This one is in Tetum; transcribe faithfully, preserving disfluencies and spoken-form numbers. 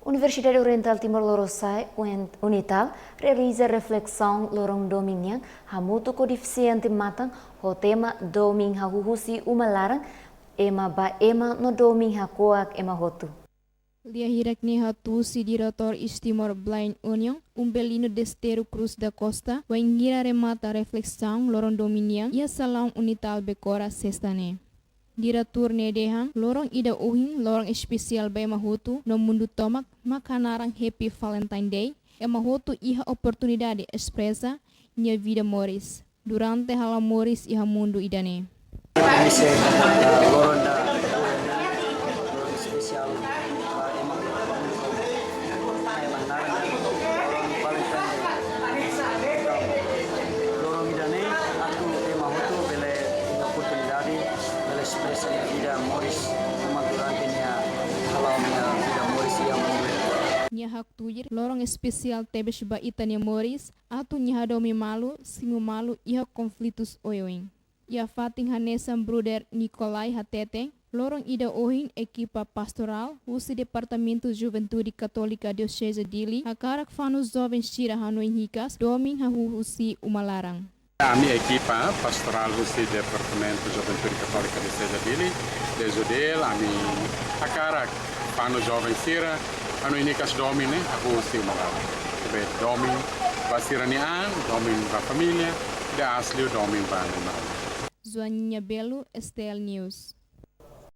Universidade Oriental Timor Lorosa'e, UNTL, realiza reflesaun loron domin nian hamutuk ho defisiente matan ho tema Domin Hahú Husi Uma Laran, Ema ba Ema no Domin Hako'ak Ema Hotu. Lia hirak ne'e hatusi Diretór East Timor Blind Union, Umbelino Desteiro Cruz da Costa, wainhira remata reflesaun loron domin nian iha salaun UNTL Becora, sesta ne'e. Diretór ne'e dehan, loron ida ohin, loron espesiál ba ema hotu no mundu tomak, mak hanaran Happy Valentine Day, ema hotu iha oportunidade espresa nia vida moris durante hala'o moris iha mundu ida-ne'e. Esse, ah, loron ida, loron espesiál ba ema, ema hanaran Valentine Day. Loron ida-ne'e atu ema hotu bele iha oportunidade bele espresa nia vida moris, uma durante nia hala'o nia vida moris iha mundu. Nia haktuir, loron espesiál tebes ba ita-nia moris, atu nia hadomi malu, simu malu iha konflitus oioin. Iha fatin hanesan Bruder Nicolai hateten, loron ida ohin ekipa pastorál husi Departamentu Juventude Katólika Dioseze Dili hakarak fanu joven sira hanoin hikas Domin Hahú Husi Uma Laran. Ami ekipa pastorál husi Departamentu Juventude Katólika Dioseze Dili, DJUDL, ami hakarak fanu joven sira hanoin hikas domin ne'e hahú husi uma laran. Be domin ba sira-nia an, domin ba família, ida asli domin ba ne'e. Joaninha Belo, STL News.